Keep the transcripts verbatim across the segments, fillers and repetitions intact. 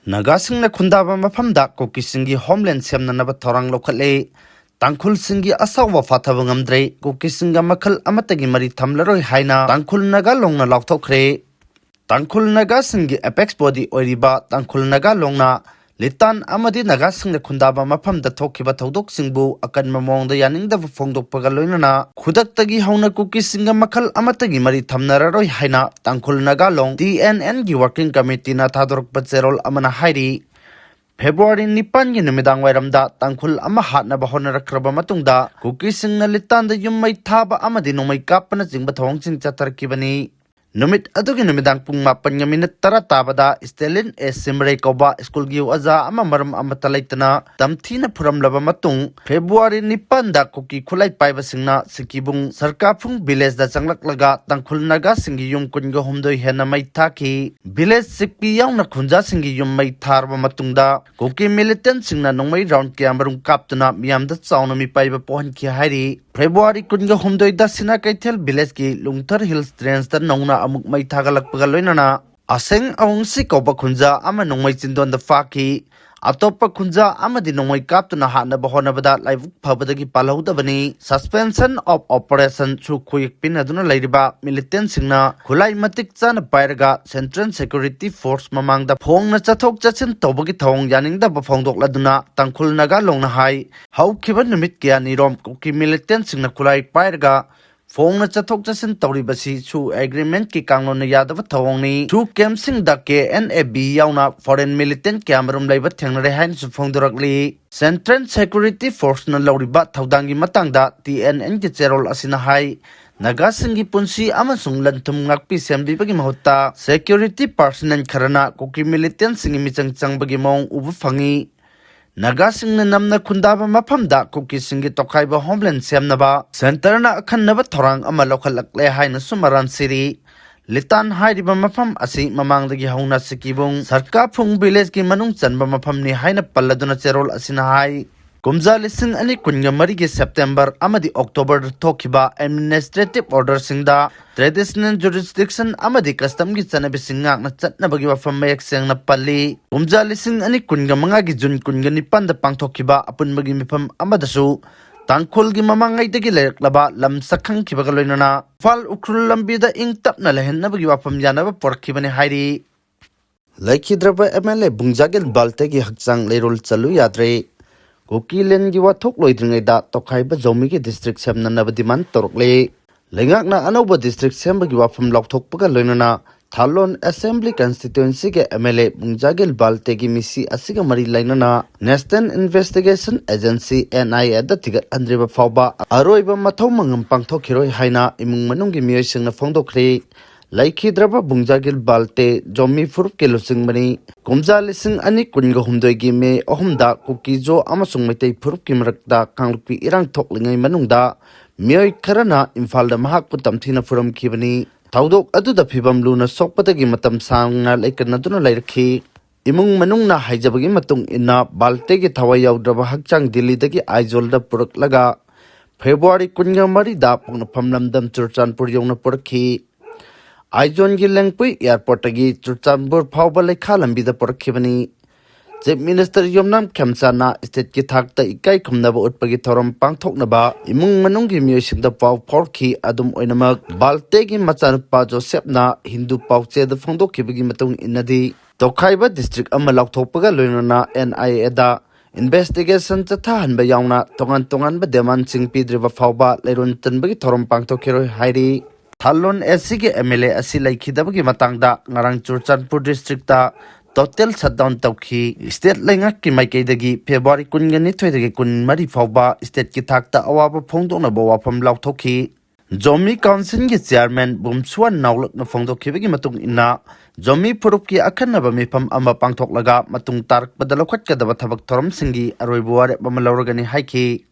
ꯅꯥꯒꯥꯁꯤꯡꯅ ꯈꯨꯟꯗꯥꯕ ꯃꯐꯝꯗ ꯀꯨꯀꯤꯁꯤꯡꯒꯤ ꯍꯣꯝꯂꯦꯟ ꯁꯦꯝꯅꯅꯕ ꯊꯧꯔꯥꯡ ꯂꯧꯈꯠꯂꯦ꯫ ꯇꯥꯡꯈꯨꯜꯁꯤꯡꯒꯤ ꯑꯁꯥꯎꯕ ꯐꯥꯊꯕ ꯉꯝꯗ꯭ꯔꯦ꯫ ꯀꯨꯀꯤꯁꯤꯡꯒ ꯃꯈꯜ ꯑꯃꯠꯇꯒꯤ ꯃꯔꯤ ꯊꯝꯂꯔꯣꯏ ꯍꯥꯏꯅ ꯇꯥꯡꯈꯨꯜ ꯅꯥꯒꯥ ꯂꯣꯡꯅ ꯂꯥꯎꯊꯣꯛꯈ꯭ꯔꯦ꯫ ꯇꯥꯡꯈꯨꯜ ꯅꯥꯒꯥꯁꯤꯡꯒꯤ ꯑꯦꯄꯦꯛꯁ ꯕꯣꯗꯤ ꯑꯣꯏꯔꯤꯕ ꯇꯥꯡꯈꯨꯜ ꯅꯥꯒꯥ ꯂꯣꯡꯅ ꯂꯤꯇꯥꯟ ꯑꯃꯗꯤ ꯅꯥꯒꯥꯁꯤꯡꯅ ꯈꯨꯟꯗꯥꯕ ꯃꯐꯝꯗ ꯊꯣꯛꯈꯤꯕ ꯊꯧꯗꯣꯛꯁꯤꯡꯕꯨ ꯑꯀꯟꯕ ꯃꯑꯣꯡꯗ ꯌꯥꯅꯤꯡꯗꯕ ꯐꯣꯡꯗꯣꯛꯄꯒ ꯂꯣꯏꯅꯅ ꯈꯨꯗꯛꯇꯒꯤ ꯍꯧꯅ ꯀꯨꯀꯤꯁꯤꯡꯒ ꯃꯈꯜ ꯑꯃꯠꯇꯒꯤ ꯃꯔꯤ ꯊꯝꯅꯔꯔꯣꯏ ꯍꯥꯏꯅ ꯇꯥꯡꯈꯨꯜ ꯅꯥꯒꯥ ꯂꯣꯡ, ꯇꯤ ꯑꯦꯟ ꯑꯦꯟꯒꯤ ꯋꯥꯔꯀꯤꯡ ꯀꯃꯤꯇꯤꯅ ꯊꯥꯗꯣꯔꯛꯄ ꯆꯦꯔꯣꯜ ꯑꯃꯅ ꯍꯥꯏꯔꯤ꯫ ꯐꯦꯕ꯭ꯔꯨꯋꯥꯔꯤ ꯅꯤꯄꯥꯟꯒꯤ ꯅꯨꯃꯤꯗꯥꯡ ꯋꯥꯏꯔꯝꯗ ꯇꯥꯡꯈꯨꯜ ꯑꯃ ꯍꯥꯠꯅꯕ ꯍꯣꯠꯅꯔꯛꯈ꯭ꯔꯕ ꯃꯇꯨꯡꯗ ꯀꯨꯀꯤꯁꯤꯡꯅ ꯂꯤꯇꯥꯟꯗ ꯌꯨꯝ ꯃꯩ ꯊꯥꯕ ꯑꯃꯗꯤ ꯅꯣꯡꯃꯩ ꯀꯥꯞꯄꯅꯆꯤꯡꯕ ꯊꯧꯑꯣꯡꯁꯤꯡ ꯆꯠꯊꯔꯛꯈꯤꯕꯅꯤ꯫ ꯅꯨꯃꯤꯠ ꯑꯗꯨꯒꯤ ꯅꯨꯃꯤꯗꯥꯡ ꯄꯨꯡ ꯃꯥꯄꯟꯒ ꯃꯤꯅꯤꯠ ꯇꯔꯥ ꯇꯥꯕꯗ ꯁ꯭ꯇꯦꯂꯤꯟ ꯑꯦ ꯁꯤꯝꯔꯦ ꯀꯧꯕ ꯁ꯭ꯀꯨꯜꯒꯤ ꯑꯣꯖꯥ ꯑꯃ ꯃꯔꯝ ꯑꯃꯠꯇ ꯂꯩꯇꯅ ꯇꯝꯊꯤꯅ ꯐꯨꯔꯝꯂꯕ ꯃꯇꯨꯡ, ꯐꯦꯕ꯭ꯔꯨꯋꯥꯔꯤ ꯅꯤꯄꯥꯟꯗ ꯀꯨꯀꯤ ꯈꯨꯠꯂꯥꯏ ꯄꯥꯏꯕꯁꯤꯡꯅ ꯁꯤꯀꯤꯕꯨꯡ ꯁꯔꯀꯥꯐꯨꯡ ꯚꯤꯂꯦꯖꯗ ꯆꯪꯂꯛꯂꯒ ꯇꯥꯡꯈꯨꯜ ꯅꯥꯒꯥꯁꯤꯡꯒꯤ ꯌꯨꯝ ꯀꯨꯟꯒ ꯍꯨꯝꯗꯣꯏ ꯍꯦꯟꯅ ꯃꯩ ꯊꯥꯈꯤ꯫ ꯚꯤꯂꯦꯖ ꯆꯤꯛꯄꯤ ꯌꯥꯎꯅ ꯈꯨꯟꯖꯥꯁꯤꯡꯒꯤ ꯌꯨꯝ ꯃꯩ ꯊꯥꯔꯕ ꯃꯇꯨꯡꯗ ꯀꯨꯀꯤ ꯃꯤꯂꯤꯇꯦꯟꯁꯤꯡꯅ ꯅꯣꯡꯃꯩ ꯔꯥꯎꯟ ꯀꯌꯥꯃꯔꯨꯝ ꯀꯥꯞꯇꯨꯅ ꯃꯤꯌꯥꯝꯗ ꯆꯥꯎꯅ ꯃꯤꯄꯥꯏꯕ ꯄꯣꯛꯍꯟꯈꯤ ꯍꯥꯏꯔꯤ꯫ ꯐꯦꯕ꯭ꯔꯨꯋꯥꯔꯤ ꯀꯨꯟꯒ ꯍꯨꯝꯗꯣꯏꯗ ꯁꯤꯅꯥ ꯀꯩꯊꯦꯜ ꯚꯤꯂꯦꯖꯀꯤ ꯂꯨꯡꯊꯔ ꯍꯤꯜꯁ ꯔꯦꯟꯖꯇ ꯅꯧꯅ ꯑꯃꯨꯛ ꯃꯩ ꯊꯥꯒꯠꯂꯛꯄꯒ ꯂꯣꯏꯅꯅ ꯑꯁꯦꯡ ꯑꯋꯨꯡꯁꯤ ꯀꯧꯕ ꯈꯨꯟꯖꯥ ꯑꯃ ꯅꯣꯡꯃꯩ ꯆꯤꯟꯗꯣꯟꯗ ꯐꯥꯈꯤ꯫ ꯑꯇꯣꯞꯄ ꯈꯨꯟꯖꯥ ꯑꯃꯗꯤ ꯅꯣꯡꯃꯩ ꯀꯥꯞꯇꯨꯅ ꯍꯥꯠꯅꯕ ꯍꯣꯠꯅꯕꯗ ꯂꯥꯏꯕꯛ ꯐꯕꯗꯒꯤ ꯄꯥꯜꯍꯧꯗꯕꯅꯤ꯫ Suspension of Operation ꯁꯨ ꯈꯨꯌꯦꯛ ꯄꯤꯅꯗꯨꯅ ꯂꯩꯔꯤꯕ ꯃꯤꯂꯤꯇꯦꯟꯁꯤꯡꯅ ꯈꯨꯠꯂꯥꯏ ꯃꯇꯤꯛ ꯆꯥꯅ ꯄꯥꯏꯔꯒ Central Security Force ꯃꯃꯥꯡꯗ ꯐꯣꯡꯅ ꯆꯠꯊꯣꯛ ꯆꯠꯁꯤꯟ ꯇꯧꯕꯒꯤ ꯊꯧꯑꯣꯡ ꯌꯥꯅꯤꯡꯗꯕ ꯐꯣꯡꯗꯣꯛꯂꯗꯨꯅ ꯇꯥꯡꯈꯨꯜ ꯅꯥꯒꯥ ꯂꯣꯡꯅ ꯍꯥꯏ, ꯍꯧꯈꯤꯕ ꯅꯨꯃꯤꯠ ꯀꯌꯥꯅꯤꯔꯣꯝ ꯀꯨꯀꯤ ꯃꯤꯂꯤꯇꯦꯟꯁꯤꯡꯅ ꯈꯨꯠꯂꯥꯏ ꯄꯥꯏꯔꯒ ꯐꯣꯡꯅ ꯆꯠꯊꯣꯛ ꯆꯠꯁꯤꯟ ꯇꯧꯔꯤꯕꯁꯤꯁꯨ ꯑꯦꯒ꯭ꯔꯤꯃꯦꯟꯠꯀꯤ ꯀꯥꯡꯂꯣꯟꯅ ꯌꯥꯗꯕ ꯊꯧꯑꯣꯡꯅꯤ꯫ ꯁꯨ ꯀꯦꯝꯞꯁꯤꯡꯗ ꯀꯦ ꯑꯦꯟ ꯑꯦ ꯕꯤ ꯌꯥꯎꯅ ꯐꯣꯔꯦꯟ ꯃꯤꯂꯤꯇꯦꯟꯠ ꯀꯌꯥꯃꯔꯨꯝ ꯂꯩꯕ ꯊꯦꯡꯅꯔꯦ ꯍꯥꯏꯅꯁꯨ ꯐꯣꯡꯗꯣꯔꯛꯂꯤ꯫ Central Security Force ꯅ ꯂꯧꯔꯤꯕ ꯊꯧꯗꯥꯡꯒꯤ ꯃꯇꯥꯡꯗ ꯇꯤ ꯑꯦꯟ ꯑꯦꯟꯒꯤ ꯆꯦꯔꯣꯜ ꯑꯁꯤꯅ ꯍꯥꯏ, ꯅꯥꯒꯥꯁꯤꯡꯒꯤ ꯄꯨꯟꯁꯤ ꯑꯃꯁꯨꯡ ꯂꯟ ꯊꯨꯝ ꯉꯥꯛꯄꯤ ꯁꯦꯝꯕꯤꯕꯒꯤ ꯃꯍꯨꯠꯇ security personnel ꯈꯔꯅ ꯀꯨꯀꯤ ꯃꯤꯂꯤꯇꯦꯟꯠꯁꯤꯡꯒꯤ ꯃꯤꯆꯪ ꯆꯪꯕꯒꯤ ꯃꯑꯣꯡ ꯎꯕ ꯐꯪꯉꯤ꯫ ꯅꯥꯒꯥꯁꯤꯡꯅ ꯅꯝꯅ ꯈꯨꯟꯗꯥꯕ ꯃꯐꯝꯗ ꯀꯨꯀꯤꯁꯤꯡꯒꯤ ꯇꯣꯈꯥꯏꯕ ꯍꯣꯝꯂꯦꯟ ꯁꯦꯝꯅꯕ ꯁꯦꯟꯇꯔꯅ ꯑꯈꯟꯅꯕ ꯊꯧꯔꯥꯡ ꯑꯃ ꯂꯧꯈꯠꯂꯛꯂꯦ ꯍꯥꯏꯅꯁꯨ ꯃꯔꯥꯜ ꯁꯤꯔꯤ꯫ ꯂꯤꯇꯥꯟ ꯍꯥꯏꯔꯤꯕ ꯃꯐꯝ ꯑꯁꯤ ꯃꯃꯥꯡꯗꯒꯤ ꯍꯧꯅ ꯁꯤꯀꯤꯕꯨꯡ ꯁꯔꯀꯥꯐꯨꯡ ꯚꯤꯂꯦꯖꯀꯤ ꯃꯅꯨꯡ ꯆꯟꯕ ꯃꯐꯝꯅꯤ ꯍꯥꯏꯅ ꯄꯜꯂꯗꯨꯅ ꯆꯦꯔꯣꯜ ꯑꯁꯤꯅ ꯍꯥꯏ꯫ ꯀꯨꯝꯖꯥ ꯂꯤꯁꯤꯡ ꯑꯅꯤ ꯀꯨꯟꯒ ꯃꯔꯤꯒꯤ ꯁꯦꯞꯇꯦꯝꯕꯔ ꯑꯃꯗꯤ ꯑꯣꯛꯇꯣꯕꯔꯗ ꯊꯣꯛꯈꯤꯕ administrative orderꯁꯤꯡꯗ traditional jurisdiction ꯑꯃꯗꯤ customꯒꯤ ꯆꯠꯅꯕꯤꯁꯤꯡ ꯉꯥꯛꯅ ꯆꯠꯅꯕꯒꯤ ꯋꯥꯐꯝ ꯃꯌꯦꯛ ꯁꯦꯡꯅ ꯄꯜꯂꯤ꯫ ꯀꯨꯝꯖꯥ ꯂꯤꯁꯤꯡ ꯑꯅꯤ ꯀꯨꯟꯒ ꯃꯉꯥꯒꯤ ꯖꯨꯟ ꯀꯨꯟꯒ ꯅꯤꯄꯥꯟꯗ ꯄꯥꯡꯊꯣꯛꯈꯤꯕ ꯑꯄꯨꯟꯕꯒꯤ ꯃꯤꯐꯝ ꯑꯃꯗꯁꯨ ꯇꯥꯡꯈꯨꯜꯒꯤ ꯃꯃꯥꯡꯉꯩꯗꯒꯤ ꯂꯩꯔꯛꯂꯕ ꯂꯝ ꯁꯛꯈꯪꯈꯤꯕꯒ ꯂꯣꯏꯅꯅ ꯏꯝꯐꯥꯜ ꯎꯈ꯭ꯔꯨꯜ ꯂꯝꯕꯤꯗ ꯏꯪ ꯇꯞꯅ ꯂꯩꯍꯟꯅꯕꯒꯤ ꯋꯥꯐꯝ ꯌꯥꯅꯕ ꯄꯨꯔꯛꯈꯤꯕꯅꯤ ꯍꯥꯏꯔꯤ꯫ ꯂꯩꯈꯤꯗ꯭ꯔꯕ MLA ꯕꯨꯡꯖꯥꯒꯤꯜ ꯕꯥꯜꯇꯦꯒꯤ ꯍꯛꯆꯥꯡ ꯂꯩꯔꯣꯜ ꯆꯠꯂꯨ ꯌꯥꯗ꯭ꯔꯦ꯫ ꯀꯨꯀꯤꯂꯦꯟꯒꯤ ꯋꯥꯊꯣꯛ ꯂꯣꯏꯗ꯭ꯔꯤꯉꯩꯗ ꯇꯣꯈꯥꯏꯕ ꯖꯧꯃꯤꯒꯤ district ꯁꯦꯝꯅꯅꯕ demand ꯇꯧꯔꯛꯂꯦ꯫ ꯂꯩꯉꯥꯛꯅ ꯑꯅꯧꯕ district ꯁꯦꯝꯕꯒꯤ ꯋꯥꯐꯝ ꯂꯥꯎꯊꯣꯛꯄꯒ ꯂꯣꯏꯅꯅ ꯊꯥꯂꯣꯟ Assembly constituencyꯒꯤ MLA ꯕꯨꯡꯖꯥꯒꯤꯜ ꯕꯥꯜꯇꯦꯒꯤ ꯃꯤꯁꯤ ꯑꯁꯤꯒ ꯃꯔꯤ ꯂꯩꯅꯅ National Investigation Agency, NIAꯗ ꯊꯤꯒꯠꯍꯟꯗ꯭ꯔꯤꯕ ꯐꯥꯎꯕ ꯑꯔꯣꯏꯕ ꯃꯊꯧ ꯃꯉꯝ ꯄꯥꯡꯊꯣꯛꯈꯤꯔꯣꯏ ꯍꯥꯏꯅ ꯏꯃꯨꯡ ꯃꯅꯨꯡꯒꯤ ꯃꯤꯑꯣꯏꯁꯤꯡꯅ ꯐꯣꯡꯗꯣꯛꯈ꯭ꯔꯦ꯫ ꯂꯩꯈꯤꯗ꯭ꯔꯕ ꯕꯨꯡꯖꯥꯒꯤꯜ ꯕꯥꯜꯇꯦ ꯖꯣꯃꯤ ꯐꯨꯔꯨꯞꯀꯤ ꯂꯨꯆꯤꯡꯕꯅꯤ꯫ ꯀꯨꯝꯖꯥ ꯂꯤꯁꯤꯡ ꯑꯅꯤ ꯀꯨꯟꯒ ꯍꯨꯝꯗꯣꯏꯒꯤ ꯃꯦ ꯑꯍꯨꯝꯗ ꯀꯨꯀꯤꯖꯣ ꯑꯃꯁꯨꯡ ꯃꯩꯇꯩ ꯐꯨꯔꯨꯞꯀꯤ ꯃꯔꯛꯇ ꯀꯥꯡꯂꯨꯞꯀꯤ ꯏꯔꯥꯡ ꯊꯣꯛꯂꯤꯉꯩ ꯃꯅꯨꯡꯗ ꯃꯤꯑꯣꯏ ꯈꯔꯅ ꯏꯝꯐꯥꯜꯗ ꯃꯍꯥꯛꯄꯨ ꯇꯝꯊꯤꯅ ꯐꯨꯔꯝꯈꯤꯕꯅꯤ꯫ ꯊꯧꯗꯣꯛ ꯑꯗꯨꯗ ꯐꯤꯕꯝ ꯂꯨꯅ ꯁꯣꯛꯄꯗꯒꯤ ꯃꯇꯝ ꯁꯥꯡꯅ ꯂꯩꯀꯟꯅꯗꯨꯅ ꯂꯩꯔꯛꯈꯤ꯫ ꯏꯃꯨꯡ ꯃꯅꯨꯡꯅ ꯍꯥꯏꯖꯕꯒꯤ ꯃꯇꯨꯡ ꯏꯟꯅ, ꯕꯥꯜꯇꯦꯒꯤ ꯊꯋꯥꯏ ꯌꯥꯎꯗ꯭ꯔꯕ ꯍꯛꯆꯥꯡ ꯗꯤꯜꯂꯤꯗꯒꯤ ꯑꯥꯏꯖꯣꯜꯗ ꯄꯨꯔꯛꯂꯒ ꯐꯦꯕ꯭ꯔꯨꯋꯥꯔꯤ ꯀꯨꯟꯒ ꯃꯔꯤꯗ ꯄꯣꯛꯅꯐꯝ ꯂꯝꯗꯝ ꯆꯨꯔꯆꯥꯟꯄꯨꯔ ꯌꯧꯅ ꯄꯨꯔꯛꯈꯤ꯫ ꯑꯥꯏꯖꯣꯜꯒꯤ ꯂꯦꯡꯄꯨꯏ airportꯇꯒꯤ ꯆꯨꯔꯆꯥꯟꯄꯨꯔ ꯐꯥꯎꯕ ꯂꯩꯈꯥ ꯂꯝꯕꯤꯗ ꯄꯨꯔꯛꯈꯤꯕꯅꯤ꯫ Chief Minister ꯌꯨꯝꯅꯥꯝ ꯈꯦꯝꯆꯥꯟꯅ stateꯀꯤ ꯊꯥꯛꯇ ꯏꯀꯥꯏ ꯈꯨꯝꯅꯕ ꯎꯠꯄꯒꯤ ꯊꯧꯔꯝ ꯄꯥꯡꯊꯣꯛꯅꯕ ꯏꯃꯨꯡ ꯃꯅꯨꯡꯒꯤ ꯃꯤꯑꯣꯏꯁꯤꯡꯗ ꯄꯥꯎ ꯐꯥꯎꯔꯛꯈꯤ꯫ ꯑꯗꯨꯝ ꯑꯣꯏꯅꯃꯛ, ꯕꯥꯜꯇꯦꯒꯤ ꯃꯆꯥꯅꯨꯄꯥ ꯖꯣꯁꯦꯞꯅ ꯍꯤꯟꯗꯨ ꯄꯥꯎꯆꯦꯗ ꯐꯣꯡꯗꯣꯛꯈꯤꯕꯒꯤ ꯃꯇꯨꯡ ꯏꯟꯅꯗꯤ, ꯇꯣꯈꯥꯏꯕ district ꯑꯃ ꯂꯥꯎꯊꯣꯛꯄꯒ ꯂꯣꯏꯅꯅ NIAꯗ investigation ꯆꯠꯊꯍꯟꯕ ꯌꯥꯎꯅ ꯇꯣꯉꯥꯟ ꯇꯣꯉꯥꯟꯕ demandꯁꯤꯡ ꯄꯤꯗ꯭ꯔꯤꯕ ꯐꯥꯎꯕ ꯂꯩꯔꯣꯟ ꯆꯟꯕꯒꯤ ꯊꯧꯔꯝ ꯄꯥꯡꯊꯣꯛꯈꯤꯔꯣꯏ ꯍꯥꯏꯔꯤ꯫ ꯊꯥꯂꯣꯟ ACꯒꯤ MLA ꯑꯁꯤ ꯂꯩꯈꯤꯗꯕꯒꯤ ꯃꯇꯥꯡꯗ ꯉꯔꯥꯡ ꯆꯨꯔꯆꯥꯟꯄꯨꯔ districtꯇ total shutdown ꯇꯧꯈꯤ꯫ State ꯂꯩꯉꯥꯛꯀꯤ ꯃꯥꯏꯀꯩꯗꯒꯤ ꯐꯦꯕ꯭ꯔꯨꯋꯥꯔꯤ ꯀꯨꯟꯒ ꯅꯤꯊꯣꯏꯗꯒꯤ ꯀꯨꯟꯃꯔꯤ ꯐꯥꯎꯕ stateꯀꯤ ꯊꯥꯛꯇ ꯑꯋꯥꯕ ꯐꯣꯡꯗꯣꯛꯅꯕ ꯋꯥꯐꯝ ꯂꯥꯎꯊꯣꯛꯈꯤ꯫ ꯖꯣꯃꯤ Councilꯒꯤ chairman ꯕꯨꯝꯁꯨꯋꯥꯟ ꯅꯥꯎꯂꯛꯅ ꯐꯣꯡꯗꯣꯛꯈꯤꯕꯒꯤ ꯃꯇꯨꯡ ꯏꯟꯅ, ꯖꯣꯃꯤ ꯐꯨꯔꯨꯞꯀꯤ ꯑꯈꯟꯅꯕ ꯃꯤꯐꯝ ꯑꯃ ꯄꯥꯡꯊꯣꯛꯂꯒ ꯃꯇꯨꯡ ꯇꯥꯔꯛꯄꯗ ꯂꯧꯈꯠꯀꯗꯕ ꯊꯕꯛ ꯊꯧꯔꯝꯁꯤꯡꯒꯤ ꯑꯔꯣꯏꯕ ꯋꯥꯔꯦꯞ ꯑꯃ ꯂꯧꯔꯒꯅꯤ ꯍꯥꯏꯈꯤ꯫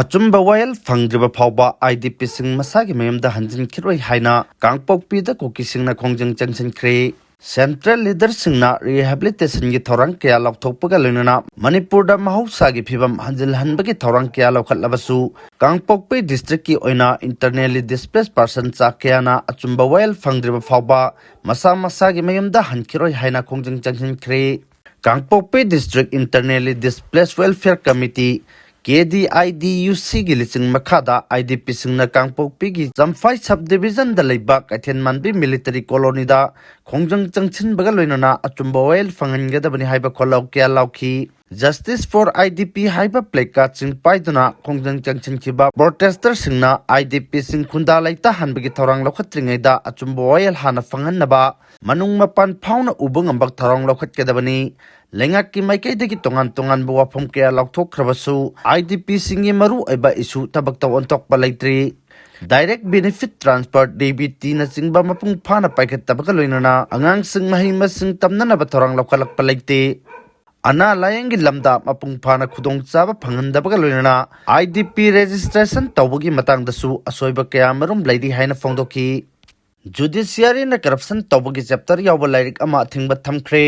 ꯑꯆꯨꯝꯕ ꯋꯥꯌꯦꯜ ꯐꯪꯗ꯭ꯔꯤꯕ ꯐꯥꯎꯕ IDPꯁꯤꯡ ꯃꯁꯥꯒꯤ ꯃꯌꯨꯝꯗ ꯍꯟꯖꯤꯟꯈꯤꯔꯣꯏ ꯍꯥꯏꯅ ꯀꯥꯡꯄꯣꯛꯄꯤꯗ ꯀꯨꯀꯤꯁꯤꯡꯅ ꯈꯣꯡꯖꯪ ꯆꯪꯁꯤꯟꯈ꯭ꯔꯦ꯫ Central leaderꯁꯤꯡꯅ rehabilitationꯒꯤ ꯊꯧꯔꯥꯡ ꯀꯌꯥ ꯂꯧꯊꯣꯛꯄꯒ ꯂꯣꯏꯅꯅ ꯃꯅꯤꯄꯨꯔꯗ ꯃꯍꯧꯁꯥꯒꯤ ꯐꯤꯕꯝ ꯍꯟꯖꯤꯜꯍꯟꯕꯒꯤ ꯊꯧꯔꯥꯡ ꯀꯌꯥ ꯂꯧꯈꯠꯂꯕꯁꯨ, ꯀꯥꯡꯄꯣꯛꯄꯤ districtꯀꯤ ꯑꯣꯏꯅ internally displaced person ꯆꯥ ꯀꯌꯥꯅ ꯑꯆꯨꯝꯕ ꯋꯥꯌꯦꯜ ꯐꯪꯗ꯭ꯔꯤꯕ ꯐꯥꯎꯕ ꯃꯁꯥ ꯃꯁꯥꯒꯤ ꯃꯌꯨꯝꯗ ꯍꯟꯈꯤꯔꯣꯏ ꯍꯥꯏꯅ ꯈꯣꯡꯖꯪ ꯆꯪꯁꯤꯟꯈ꯭ꯔꯦ꯫ ꯀꯥꯡꯄꯣꯛꯄꯤ district internally displaced welfare committee, KDIDUCꯒꯤ ꯂꯤꯆꯤꯡ ꯃꯈꯥꯗ IDPꯁꯤꯡꯅ ꯀꯥꯡꯄꯣꯛꯄꯤꯒꯤ ꯆꯝꯐꯥꯏ subdivisionꯗ ꯂꯩꯕ ꯀꯩꯊꯦꯜ ꯃꯥꯟꯕꯤ military colonyꯗ ꯈꯣꯡꯖꯪ ꯆꯪꯁꯤꯟꯕꯒ ꯂꯣꯏꯅꯅ ꯑꯆꯨꯝꯕ ꯋꯥꯌꯦꯜ ꯐꯪꯍꯟꯒꯗꯕꯅꯤ ꯍꯥꯏꯕ ꯈꯣꯜꯂꯥꯎ ꯀꯌꯥ ꯂꯥꯎꯈꯤ꯫ Justice for IDP ꯍꯥꯏꯕ placardꯁꯤꯡ ꯄꯥꯏꯗꯨꯅ ꯈꯣꯡꯖꯪ ꯆꯪꯁꯤꯟꯈꯤꯕ protesterꯁꯤꯡꯅ IDPꯁꯤꯡ ꯈꯨꯟꯗꯥ ꯂꯩꯇꯥꯍꯟꯕꯒꯤ ꯊꯧꯔꯥꯡ ꯂꯧꯈꯠꯇ꯭ꯔꯤꯉꯩꯗ ꯑꯆꯨꯝꯕ ꯋꯥꯌꯦꯜ ꯍꯥꯟꯅ ꯐꯪꯍꯟꯅꯕ ꯃꯅꯨꯡ ꯃꯄꯥꯟ ꯐꯥꯎꯅ ꯎꯕ ꯉꯝꯕ ꯊꯧꯔꯥꯡ ꯂꯧꯈꯠꯀꯗꯕꯅꯤ꯫ ꯂꯩꯉꯥꯛꯀꯤ ꯃꯥꯏꯀꯩꯗꯒꯤ ꯇꯣꯉꯥꯟ ꯇꯣꯉꯥꯟꯕ ꯋꯥꯐꯝ ꯀꯌꯥ ꯂꯥꯎꯊꯣꯛꯈ꯭ꯔꯕꯁꯨ, IDPꯁꯤꯡꯒꯤ ꯃꯔꯨꯑꯣꯏꯕ issue ꯊꯕꯛꯇ ꯑꯣꯟꯊꯣꯛꯄ ꯂꯩꯇ꯭ꯔꯤ꯫ Direct benefit transfer, DBTꯅꯆꯤꯡꯕ ꯃꯄꯨꯡ ꯐꯥꯅ ꯄꯥꯏꯈꯠꯇꯕꯒ ꯂꯣꯏꯅꯅ ꯑꯉꯥꯡꯁꯤꯡ ꯃꯍꯩ ꯃꯁꯤꯡ ꯇꯝꯅꯅꯕ ꯊꯧꯔꯥꯡ ꯂꯧꯈꯠꯂꯛꯄ ꯂꯩꯇꯦ꯫ ꯑꯅꯥ ꯂꯥꯌꯦꯡꯒꯤ ꯂꯝꯗ ꯃꯄꯨꯡ ꯐꯥꯅ ꯈꯨꯗꯣꯡꯆꯥꯕ ꯐꯪꯍꯟꯗꯕꯒ ꯂꯣꯏꯅꯅ IDP registration ꯇꯧꯕꯒꯤ ꯃꯇꯥꯡꯗꯁꯨ ꯑꯁꯣꯏꯕ ꯀꯌꯥ ꯃꯔꯨꯝ ꯂꯩꯔꯤ ꯍꯥꯏꯅ ꯐꯣꯡꯗꯣꯛꯈꯤ꯫ Judiciaryꯅ corruption ꯇꯧꯕꯒꯤ chapter ꯌꯥꯎꯕ ꯂꯥꯏꯔꯤꯛ ꯑꯃ ꯑꯊꯤꯡꯕ ꯊꯝꯈ꯭ꯔꯦ꯫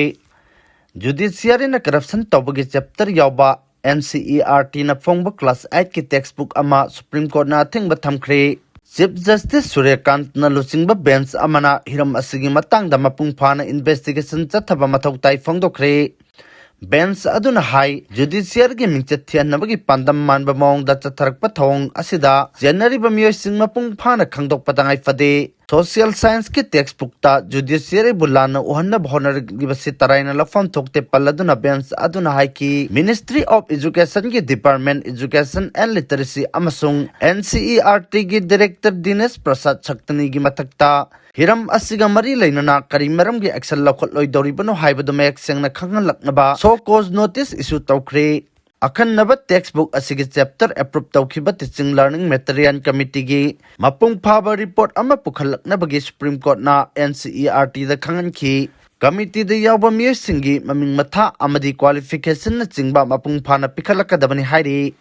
Judiciaryꯅ corruption ꯇꯧꯕꯒꯤ chapter ꯌꯥꯎꯕ NCERTꯅ ꯐꯣꯡꯕ class eightꯀꯤ textbook ꯑꯃ Supreme Courtꯅ ꯑꯊꯤꯡꯕ ꯊꯝꯈ꯭ꯔꯦ꯫ Chief Justice ꯁꯨꯔ꯭ꯌꯀꯥꯟꯇꯅ ꯂꯨꯆꯤꯡꯕ bench ꯑꯃꯅ ꯍꯤꯔꯝ ꯑꯁꯤꯒꯤ ꯃꯇꯥꯡꯗ ꯃꯄꯨꯡ ꯐꯥꯅ investigation ꯆꯠꯊꯕ ꯃꯊꯧ ꯇꯥꯏ ꯐꯣꯡꯗꯣꯛꯈ꯭ꯔꯦ꯫ Bench ꯑꯗꯨꯅ ꯍꯥꯏ, judiciaryꯒꯤ ꯃꯤꯡꯆꯠ ꯊꯤꯍꯟꯅꯕꯒꯤ ꯄꯥꯟꯗꯝ ꯃꯥꯟꯕ ꯃꯑꯣꯡꯗ ꯆꯠꯊꯔꯛꯄ ꯊꯧꯑꯣꯡ ꯑꯁꯤꯗ ꯆꯦꯟꯅꯔꯤꯕ ꯃꯤꯑꯣꯏꯁꯤꯡ ꯃꯄꯨꯡ ꯐꯥꯅ ꯈꯪꯗꯣꯛꯄ ꯇꯉꯥꯏ ꯐꯗꯦ꯫ Social scienceꯀꯤ textbookꯇ judiciaryꯕꯨ ꯂꯥꯟꯅ ꯎꯍꯟꯅꯕ ꯍꯣꯠꯅꯔꯛꯂꯤꯕꯁꯤ ꯇꯔꯥꯏꯅ ꯂꯧꯐꯝ ꯊꯣꯛꯇꯦ ꯄꯜꯂꯗꯨꯅ bench ꯑꯗꯨꯅ ꯍꯥꯏꯈꯤ, Ministry of Educationꯒꯤ Department Education and Literacy ꯑꯃꯁꯨꯡ NCERTꯒꯤ director ꯗꯤꯅꯦꯁ ꯄ꯭ꯔꯁꯥꯗ ꯁꯛꯇꯅꯤꯒꯤ ꯃꯊꯛꯇ ꯍꯤꯔꯝ ꯑꯁꯤꯒ ꯃꯔꯤ ꯂꯩꯅꯅ ꯀꯔꯤ ꯃꯔꯝꯒꯤ action ꯂꯧꯈꯠꯂꯣꯏꯗꯧꯔꯤꯕꯅꯣ ꯍꯥꯏꯕꯗꯨ ꯃꯌꯦꯛ ꯁꯦꯡꯅ ꯈꯪꯍꯜꯂꯛꯅꯕ show cause notice issue ꯇꯧꯈ꯭ꯔꯦ꯫ ꯑꯈꯟꯅꯕ textbook ꯑꯁꯤꯒꯤ chapter approve ꯇꯧꯈꯤꯕ Teaching Learning Material Committeeꯒꯤ ꯃꯄꯨꯡ ꯐꯥꯕ report ꯑꯃ ꯄꯨꯈꯠꯂꯛꯅꯕꯒꯤ Supreme Courtꯅ NCERTꯗ ꯈꯪꯍꯟꯈꯤ꯫ Committeeꯗ ꯌꯥꯎꯕ ꯃꯤꯑꯣꯏꯁꯤꯡꯒꯤ ꯃꯃꯤꯡ ꯃꯊꯥ ꯑꯃꯗꯤ qualificationꯅꯆꯤꯡꯕ ꯃꯄꯨꯡ ꯐꯥꯅ ꯄꯤꯈꯠꯂꯛꯀꯗꯕꯅꯤ ꯍꯥꯏꯔꯤ꯫